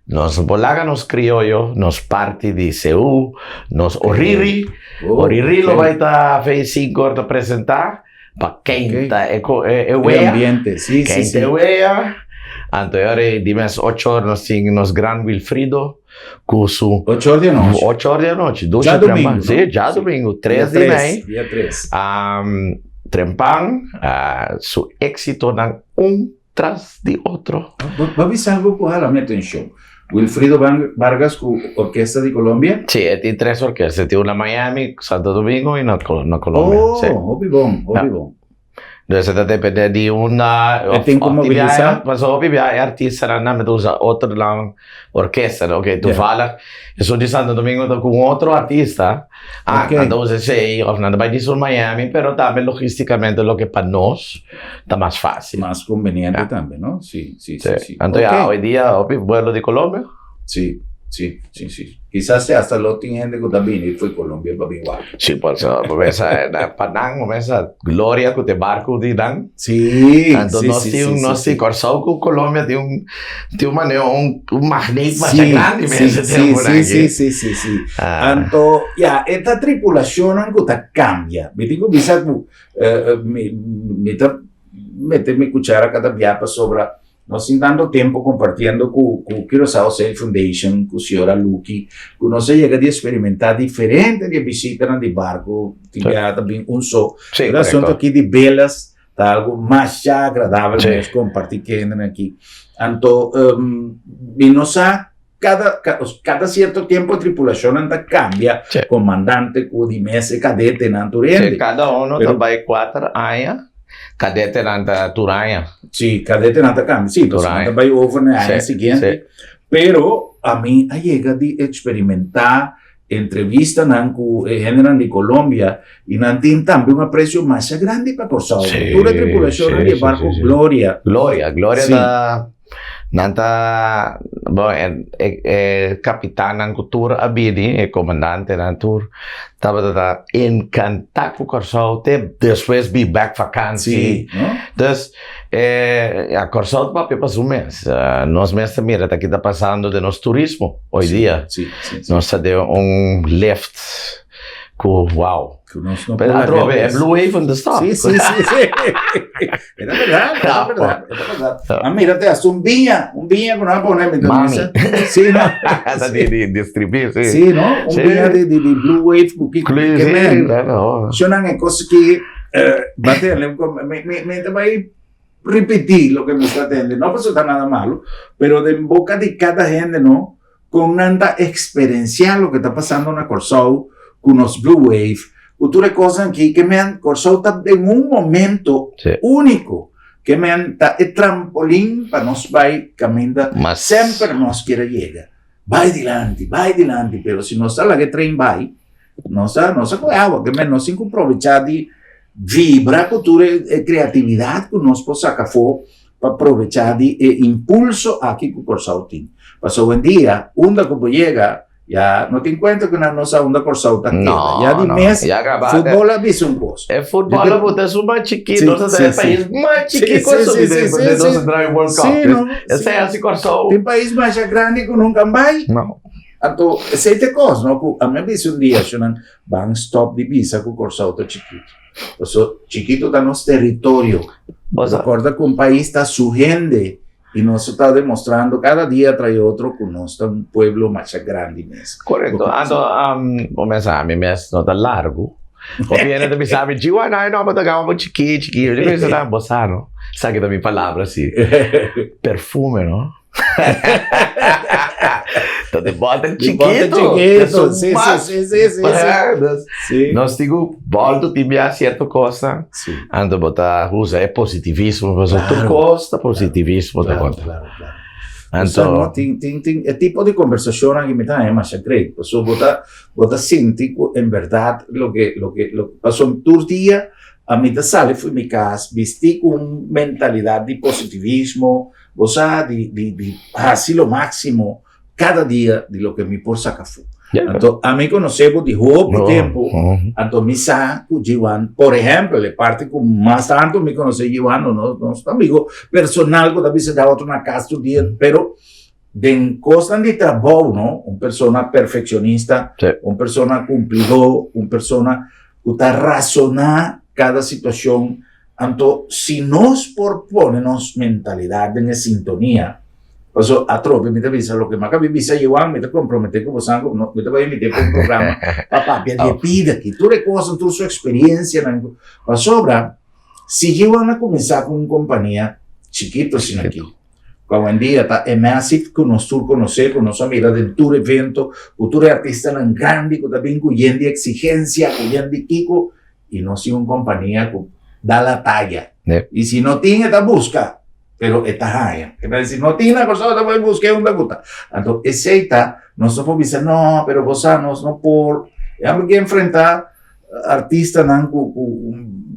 nos no por laga nos krioyo, nos parti di Seú, nos Oriri, Oriri lo bai ta afei sinku or ta presenta. Pa keinta e e wea. E ambiente, si, si, si. Keinta e wea. Anto e ora ei di mes ocho or nos tin nos gran Wilfrido ku su. Ocho or di anochi. Ocho or di anochi. Dushi Djadumingu, trempan. no? Si, djadumingu, tres di mei. Dia tres. Trempan, su éksitonan un tras di otro. Bo a bisa algo ku hala mi atenshon. Wilfrido Vargas ku Orkesta di Colombia? Si, e tin tres orkesta. E tin un na Miami, Santo Domingo i na Colombia. Oh, hopi bon, hopi bon. Dus e ta depende di unda. E tin ku mobilisa? Pasobra hopi bia e artistanan nan ta usa otro nan orkesta. Ok, toevallig esun di Santo Domingo ta ku un otro artista. Ah, nan ta usa esei of nan ta bai disi un Miami, pero tambe logisticamente loke pa nos ta mas facil. Mas conveniente tambe, no? Si, si, si, si. Anto ya, hoy dia hopi vuelo di Colombia. Si, si, si, si. Kisas te hasta lo tin hende ku ta bini fo'i Colombia pa bin wak. Si, por eso, bo mesa, pa nan, bo mesa gloria ku te barku di nan. Si, Anto si, nos si, tin si, un, si, nos si. tin Kòrsou ku Colombia tin un, tin un manera, un, un magneet masha Sí, grandi sí, mes e sí, temponan sí, aki. sí, sí, sí, sí. Ah. Anto, ya, e ta tripulashonnan ku ta kambia. Mi tin ku bisa ku eh, eh, mi, mi ta mete mi kuchara kada bia pasobra nos tin tanto tempo kompartiendo ku ku Curaçao Sail Foundation, ku señora Lucky, ku nos a yega di eksperimentá diferente di e bisitanan di barku, tin bia ta bin un so. Sí, Pero e asunto korekto. aki di belas Ta algo masha agradabel Sí. mes comparti kenden aki. Anto, um, mi no sa, cada, cada cierto tiempo tripulacionnan ta cambia, Sí. comandante cu di mes e cadetenan tur Sí, hende. cada uno ta Pero- bai kuater aña, cadetenan ta tur aña. Sí, cadetenan ta cambia, sí, Tur pasobra nan aña. ta bai over na e aña Sí, siguiente. sí. Pero ami a yega di experimenta Entrevistanan ku e hendenan di Colombia i nan tin tambe un apresio masha grandi pa Kòrsou. Sí, Tur e tripulashonnan sí, di e sí, barko sí, sí. Gloria. Gloria, Gloria Sí. ta nan ta bon e e e kapitannan ku tur a bini, e komandantenan tur tabata ta enkantá ku Kòrsou te despues bin bèk vakansi. Sí, no? Dus E ya Kòrsou ta papia pa su mes. Nos mes ta mira ta ki ta pasando den nos turismo hoy dia. Sí, sí, sí. Nos ta den un lift ku wow. Ku nos no Pero por atrobe e laga Blue Wave on the stop. Sí, sí, sí, sí. E ta berdad, e ta berdad, e ta berdad. A mira te hasta un biña, un biña ku nan a pone mi ta Mami. misa. Sí, no. Esa di di distribuir, sí. Sí, no? Un Sí. biña di di di Blue Wave ku ki Blue, ke sí, men. claro. Shonan e kos ki Eh, bate, me, me, me te bai repetí lo que me está tende. No pasobra ta nada malo, pero den boca di cada hende, no, con nan ta experiencia lo que ta pasando na Kòrsou ku nos Blue Wave, ku tur e kosnan aki, ke men Kòrsou ta den un momento Sí. único, ke men ta e trampolin pa nos bai kaminda Mas- semper nos kier a yega. Bai dilanti, bai dilanti, pero si nos ta laga e trein bai, Nos a, nos a kohe awa, ke men nos tin ku probechá di vibra ku tur e, e kreatividat ku nos por saka afó pa probechá di e impulso aki ku Kòrsou tin. Pasobra hoendia, unda ku bo yega, ya no tin kuenta ku nan no sa unda Kòrsou ta keda. No, Ya di no, mes, ya kaba. futbol a bisa un kos. E futbol a bota esun mas chikí, Sí, nos ta sí, e sí. pais mas chikí Sí, ku a sí, subi sí, den sí, den nos sí. entra den World Cup. Sí, no, Esei sí. hasi Kòrsou. Tin pais masha grandi ku nunka bai. No. Anto, esei ta e kos, no? Ku ami a bisa un dia, Shunan, ban stòp di bisa ku Kòrsou ta chikitu. Paso, chikitu ta nos teritorio. Bo sa. Rekòrda ku un pais ta su hende. I nos ta demostrando kada dia tras otro ku nos ta un pueblo masha grandi mes. Korekto. Anto, bo mesa ami mes no ta largu. Hopi hende ta bisa mi, Jiwa, no, no, bo ta gaba bo chikí, chikí. Mi ta bisa, bo sa no. Esaki ta mi palabra si. Perfume, no? Ta di bòter chikitu. Chikitu, si, si, si, si, si. Nos tin ku bòltu tin bia sierto kosnan. Anto bo ta usa e positivismo, pasobra tur kos ta positivismo ta konta. Claro, claro. Anto, no, tin, tin, tin, e tipo di kombersashonnan aki mi ta haña masha great, pasobra bo ta, bo ta sinti ku en bèrdat loke, loke, loke, pasobra tur dia ami ta sali for mi kas bisti ku un mentalidat di positivismo, Bo sa di di di hasi lo máximo kada dia di loke mi por saka afó. Anto ami konosé bo di hopi tempu, anto mi sa ku Jiwan, por ehèmpel, e parti ku mas tantu mi konosé Jiwan, no nos nos ta amigo personal ku ta bisitá otro na kas tur dia, pero den kosnan di trabou, no, un persona perfekshonista, un persona kumplidó, un persona ku ta rasoná kada situashon. Anto, si nos por pone nos mentalidad den e sintonia, paso atrobe mi ta bisa loke mi a kabi bisa Johan, mi ta komprometé ku bosan ku no, mi ta bai invit'é pa un programa pa papia di e bida aki, tur e kosnan, tur su eksperiencianan, pasobra si Johan a kuminsá ku un kompania chikito asina aki, ku awendia ta e massive ku nos tur konosé, ku nos a mira den tur evento, ku tur e artistanan grandi ku ta bin ku yen di eksigensia, ku yen di kiko, y no sin un compania cu da la talla. Y si no tin, e ta busca, pero e ta haya. E ta si no tin na Kòrsou, e ta bai busca unda cu ta. Anto esey ta, nos no por bisa, no, pero bo sa, nos no por. Ya mi ke enfrenta artistanan cu, cu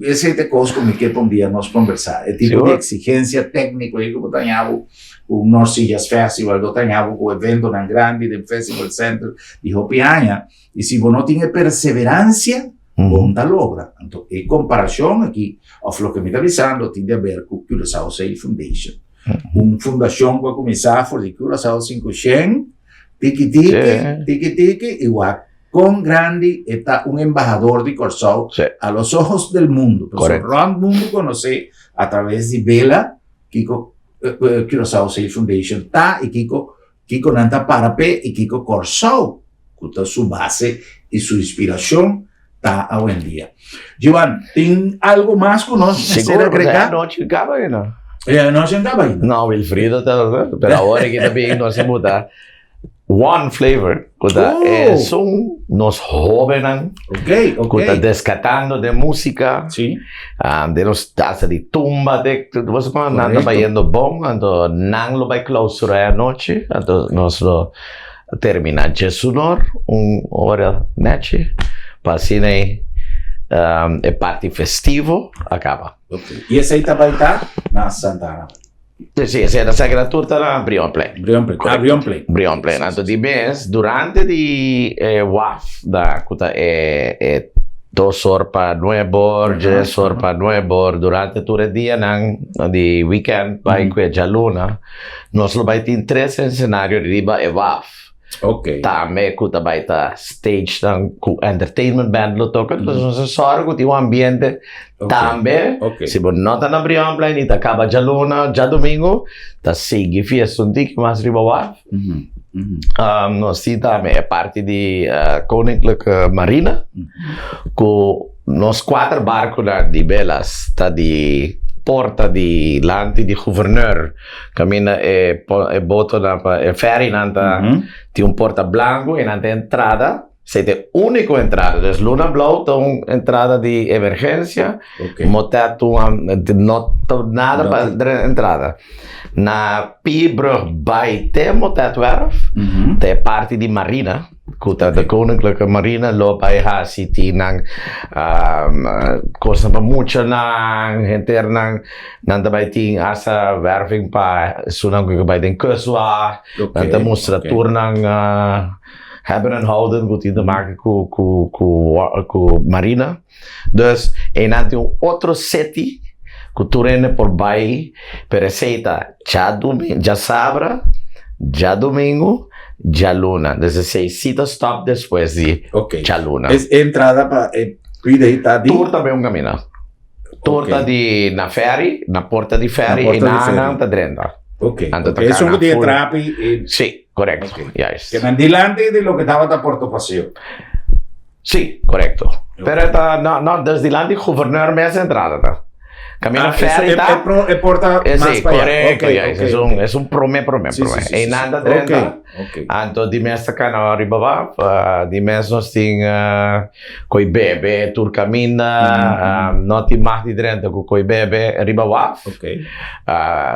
esey ta e cos cu mi ke pa un dia nos conversa. E tipo di exigencia tecnico ey cu bo ta haña bo cu un North Sea Jazz Festival, bo ta haña bo cu eventonan grandi den Festival Center di hopi aña. Y si bo no tin e perseverancia, bo no ta logra. Anto e comparacion aki, of loke mi ta bisando, tin di haber cu Curaçao Sail Foundation. Un fundacion cu a cuminsa for di Curaçao 500, tiki tiki, tiki tiki, y wak con grandi e ta un embahador di Corsou a los ojos del mundo. Pasobra rond mundo conoce a traves di bela kico Curaçao Sail Foundation ta y kico Kiko nan ta para p'e i kiko Kòrsou, ku ta su base i su inspirashon, ta awendia. Joan, tin algu mas ku nos mester Seguro, agregá? e anochi kaba ainda. E anochi no kaba ainda. No, Wilfrido ta, pero awor aki ta bin nos a buta One Flavor, ku ta Oh! esun nos hóbennan Ok, ok. ku ta deskatando den músika. Sí. Den nos tasa di tumba te bo sa kuma nan ta Correcto. bayendo bon anto nan lo bai clausura e anochi anto nos lo termina djesunor un ora nechi pa asina e e parti festivo a caba. Ok. Y esey ta bai ta na Santa Ana? Sí, esey ta saki nan tur ta na Brionplein. Brionplein. Ah, Brionplein. Brionplein. Anto di mes, durante di e waf da ku ta e e dos or pa nuebor, djes or pa nuebor, durante tur e dianan di weekend bai ku e djaluna, nos lo bai tin tres escenario riba e waf. Ok. Tambe ku ta bai ta stage nan ku entertainment band lo toka. Entonces nos a sòru ku tin un ambiente tambe. Ok. Si bo no ta na Brionplein i ta kaba djaluna, djadumingu, ta sigui fiesta un tiki mas riba waf. Nos tin tambe e parti di Koninklijke Marina ku nos kuater barkunan di belas ta di porta dilanti di Gouverneur. Kaminda e e botonan pa e ferrynan ta tin un porta blanku i nan ta entrada, esei ta e úniko entrada. Dus Luna Blou ta un entrada di emergensia, Motet un no ta nada pa entrada. Na Pierbrug bai te Motetwerf ta e parti di marina. Ku ta de Koninklijke Marine lo bai hasi tin nan kosnan pa muchanan, henternan, nan ta bai tin hasta werving pa esunnan ku bai den kustwacht, nan ta mustra tur nan hebben en houden ku tin te maken ku ku ku marina. Dus einan tin un otro seti ku tur hende por bai, pero esei ta djasabra, djadumingu, djaluna. Dus esei si ta stop despues di djaluna. Es entrada pa e pida ei ta di? Tur ta bai un kamina. Tur ta di na ferry, na porta di ferry, einan nan ta drenta. Ok. Anto ta Ok, esun kana ku tin e full. trapi e... Sí, korekto. Ok. Juist. Ke men dilanti di loke tabata Porto Paseo. Sí, korekto. Pero e ta, no, no, dus dilanti Gouverneur mes entrada ta. Camino Ah, ferry e, ta. e, pro, e porta Eh, mas sí, pa allá. korekto, Ok, juist. ok, Es un, ok. es un prome, prome, Sí, prome. sí, sí, sí, Einan sí. ta drenta. Ok, ok. Anto di mes ta kana riba waf, di mes nos tin koi bebe tur kaminda, no tin mag di drenta ku koi bebe riba waf. Ok.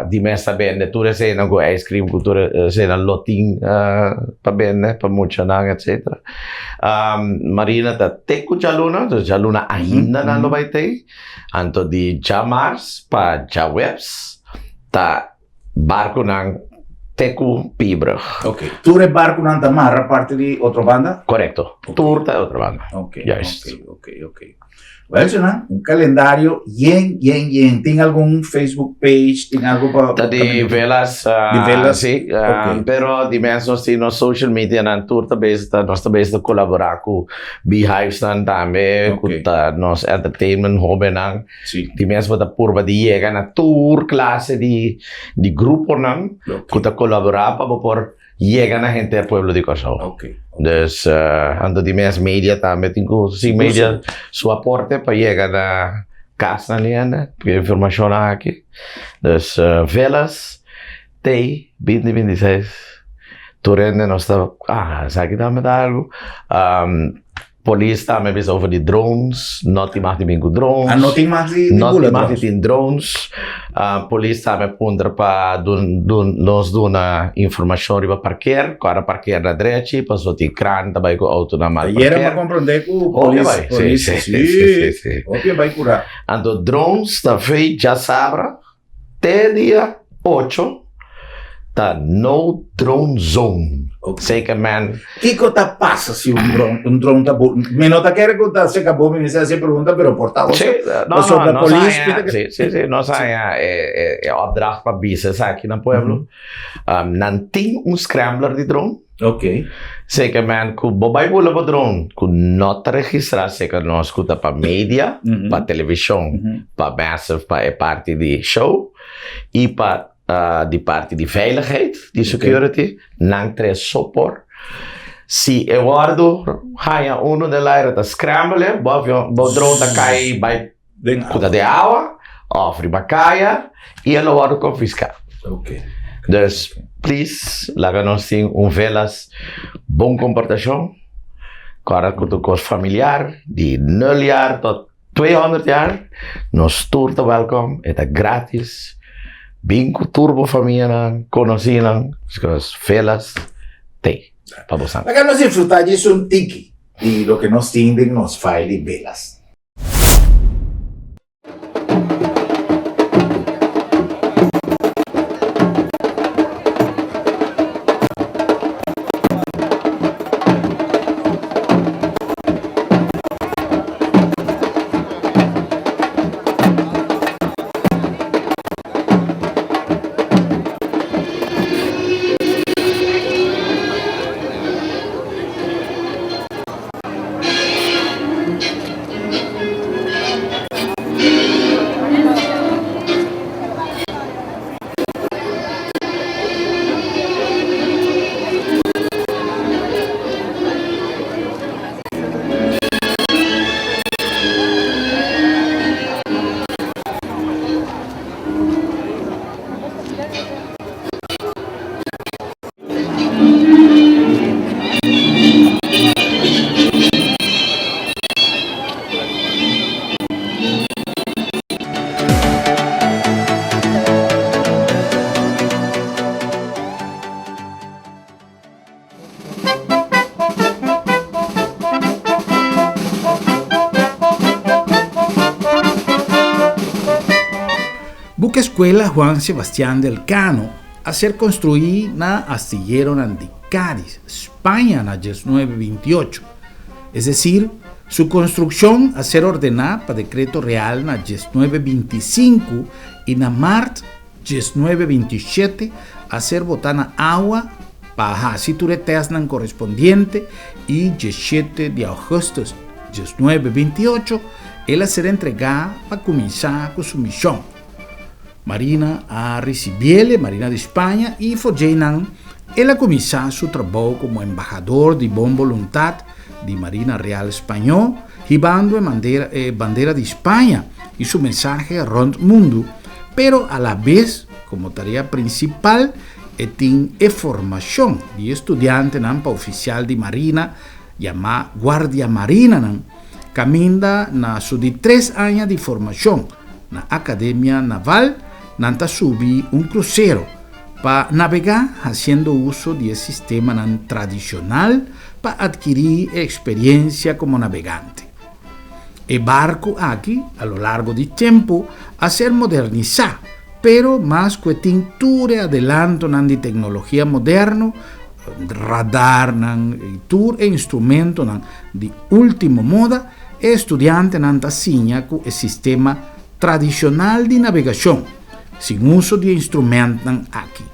Di mes ta bende tur eseinan ku ice cream ku tur eseinan lo tin pa bende pa muchanan etcetera. Marina ta te ku djaluna, dus djaluna ainda nan lo bai tei. Anto di djamars pa djaweps ta Barkunan te ku Piebrug. Ok. Tur e barkunan ta marra parti di otro banda? Korekto. Tur ta otro banda. Ok, Juist. ok, ok, ok. Wel, Jonan, un kalendario yen, yen, yen. Tin algun Facebook page, tin algo pa... Ta di Velas. Di Velas? Sí. Ok. Pero di mes nos tin nos social media nan tur ta bezig ta, nos ta bezig ta kolaborá ku Beehives nan tambe, ku ta nos entertainment hobennan. Sí. Di mes bo ta purba di yega na tur klase di di gruponan Ok. ku ta kolaborá pa bo por yega na henter pueblo di Kòrsou. Ok. Dus anto di mes media tambe tin ku si media su aporte pa yega na kasnan di hende ku e informashonnan aki. Dus Velas Tei binti 26 tur hende nos ta ah esaki tambe ta algu. Polis tambe bisa over di drones, no tin mag di bin ku drones. Ah, no tin mag di No bula tin mag di drones. tin drones. Ah, polis tambe puntra pa dun, dun, nos duna informashon riba parkeer, ku ora parkeer na drechi, pasobra tin kran ta bai ku outonan mal Ayera mi a parkeer. komprondé ku Hopi polis, bai, sí, polis, sí, sí, sí, sí, sí. hopi a bai kura. Anto drones ta fei djasabra Te dia ocho ta no drone zone. Zeker men. Kiko ta pasa si un drone, un drone ta bu, mi no ta kere ku ta seka bo mi mester hasi e pregunta pero por ta Sí, no, pasobra no, nos polis haña, pita ke sí, sí, sí, nos haña e, e, e opdracht pa bisa esaki na pueblo. Nan tin un scrambler di drone. Ok. Zeker men ku bo bai bula bo drone ku no ta registrá zeker nos ku ta pa media, pa televishon, pa massive pa e parti di show i pa di parti di veiligheid, di security, nan tres so por. Si e wòrdu haña unu den laira ta scramble e, bo avion, bo drone ta kai bai ku ta den awa òf riba kaya i e lo wòrdu konfiská. Ok. Dus, please, laga nos tin un velas bon komportashon, kòrda ku tur kos familiar, di nul jaar tot 200 jaar, nos tur ta wèlkòm, e ta gratis, bin ku tur bo famianan, konosínan, pasobra velas t'ei pa bosan. Laga nos disfrutá djis un tiki di loke nos tin den nos file di velas. Buca Escuela Juan Sebastián del Elcano a ser construí na astilleronan di Cádiz, Spaña na 1928. Es decir, su construccion a ser ordená pa decreto real na 1925 y na mart 1927 a ser botá na awa pa haci tur e testnan correspondiente y 17 di augustus 1928 el a ser entregá pa cuminsá cu su mision. Marina a ricibiele, Marina di Spaña, y for djeinan el a cuminsa su trabou como embahador di bon boluntad di Marina Real Spañó, hibando e mandera e bandera di Spaña y su mensahe rond mundu, pero a la bes como tarea principal e tin e formacion di e studiantenan pa oficial di Marina, yamá Guardia Marinanan, caminda na su di tres aña di formacion na Academia Naval nan ta subi un crucero pa nabegá haciendo uso di e sistemanan tradicional pa adquirí e experiencia como nabegante. E barco aki a lo largo di tempo a ser modernisá, pero mas cu e tin tur e adelantonan di tecnologia moderno, radarnan y tur e instrumentonan di ultimo moda, e estudiantenan ta siña cu e sistema tradicional di nabegacion, sin uso di e instrumentnan aki.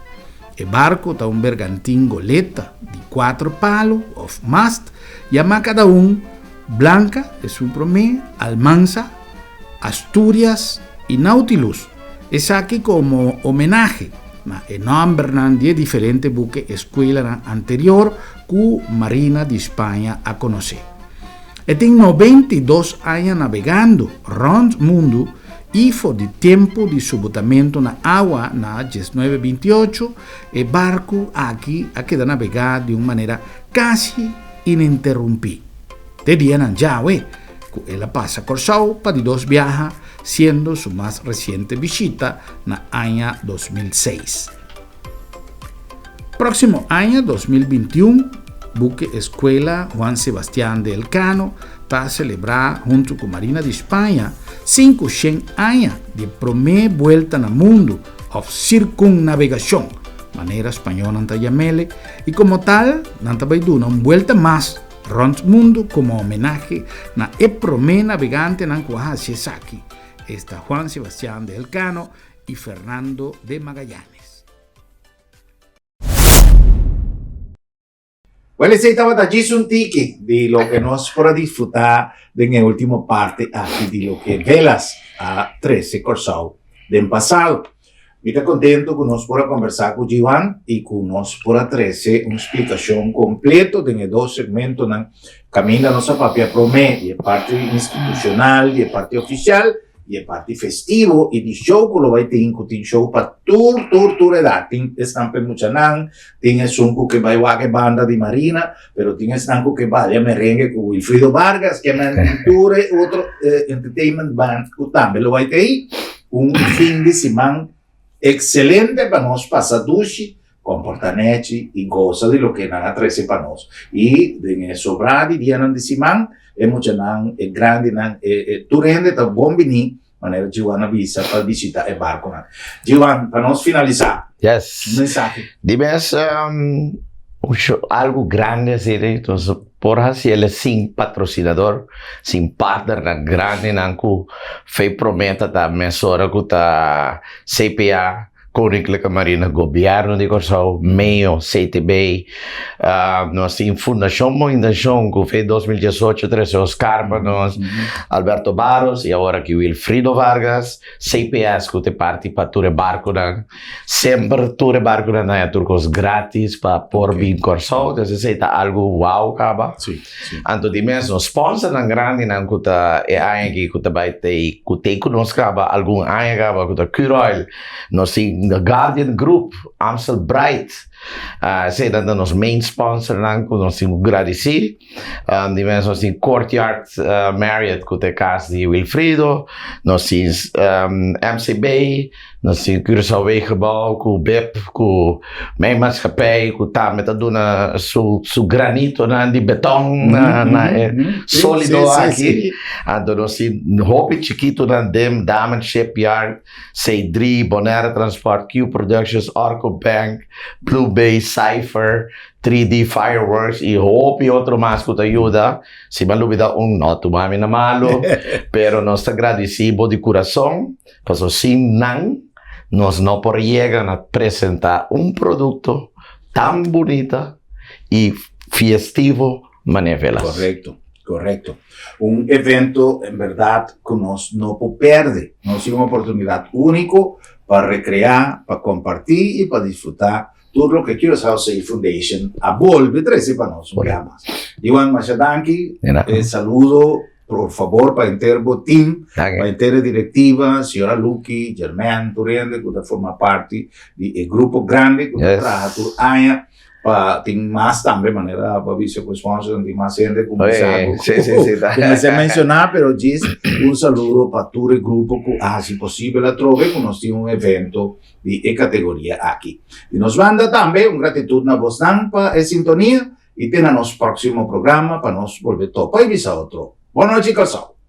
E barco ta un bergantin goleta di cuatro palo of mast, yamá cada un Blanca, esun promé, Almansa, Asturias y Nautilus, esaki como homenahe na e nombernan di e diferente buke escuelanan anterior cu Marina di Spaña a conoce. E tin 92 aña nabegando rond mundu y for di tempo di su botamento na awa na 1928, e barco aki a keda nabega di un manera casi ininterumpi. Te dianan djawe cu el a pasa Corsou pa di dos biaha, siendo su mas reciente bishita na aña 2006. Proximo aña 2021, Buque Escuela Juan Sebastián de Elcano ta celebra hunto cu Marina di Spaña 500 aña di prome buelta na mundo of circunnavegacion, manera spañolnan ta yamele, y como tal nan ta bay duna un buelta mas rond mundo como homenahe na e prome navegantenan cu a haci esaki, esta Juan Sebastián de Elcano y Fernando de Magallanes. Well, esei tabata djis un tiki di loke nos por a disfrutá den e último parti aki di loke Velas a trese Kòrsou den pasado. Mi ta kontentu ku nos por a kombersá ku Jiwan i ku nos por a trese un splikashon kompleto den e dos segmentonan kaminda nos a papia promé di e parti institushonal, di e parti ofisial i e parti festivo i di show ku lo bai tin, ku tin show pa tur tur tur edat. Tin esnan pa e muchanan, tin esun ku ke bai wak e banda di Marina, pero tin esnan ku ke balia merengue ku Wilfrido Vargas, ke men tin tur e otro entertainment band ku tambe lo bai ta ei. Un fin di siman excelente pa nos pasa dushi, comporta nechi y goza di loke nan a trece pa nos. Y den e sobra di dianan di siman, e muchanan, e grandinan, e tur hende ta bon bini, manera Jiwan a bisa, pa bishita e barconan. Jiwan, pa nos finalisa, Yes. un mensahe. Di mes, un show, algo grandi asina, entonces Por haci el sin patrocinador, sin partnernan grandinan cu fe prometa ta mesora cu ta CPA, Koninklijke Marine, Gobierno di Corsou, Meo, CTB, nos tin Fundacion Bon Intencion cu fe 2018 trece Oscar pa nos, Alberto Barros y awor aki Wilfrido Vargas, CPS cu ta e parti pa tur e barconan. Semper tur e barkunan ta haña tur kos gratis pa por bin Kòrsou, entonces esei ta algu wow kaba. Anto di mes nos sponsornan grandinan ku ta e aña aki ku ta bai tei ku tei ku nos kaba algun aña kaba ku ta Curoil, nos tin The Guardian Group, Amstel Bright, eseinan ta nos main sponsornan ku nos tin ku gradisí. Di mes nos tin Courtyard Marriott ku ta e kas di Wilfrido, nos tin MCB, nos tin Curaçao Wegenbouw ku bep ku Mijnmaatschappij ku tambe ta duna su su granitonan di beton na na e solido aki. Anto nos tin hopi chikitonan den Damen Shipyard, C3, Bonaire Transport, Q Productions, Orco Bank, Blue Bay, Cypher, 3D Fireworks y hopi otro mas cu ta yuda. Si mi a lubida un, no tuma mi na malo, pero nos ta gradici bo di curason, pasobra sin nan nos no por yega na presenta un producto tan bunita y fiestivo manera Velas. Correcto, correcto. Un evento en berdad cu nos no por perde. Nos tin un oportunidad unico. pa rekreá, pa kompartí i pa disfrutá tur loke Curaçao Safe Foundation a bolbe trese pa nos un bia mas. Iwan, masha danki. E saludo por fabor pa henter bo team, pa henter e direktiva, señora Lucky, Germain, tur hende ku ta forma parti di e grupo grandi ku ta traha tur aña pa tin mas tambe manera bo a bisa ku sponsornan tin mas hende ku mi sa ku ku mester menshoná pero djis un saludo pa tur e grupo ku a hasi posibel atrobe ku nos tin un evento di e kategoria aki. Di nos banda tambe un gratitut na bosnan pa e sintonia i te na nos próksimo programa pa nos bolbe topa i bisa otro. Bon nochi Kòrsou!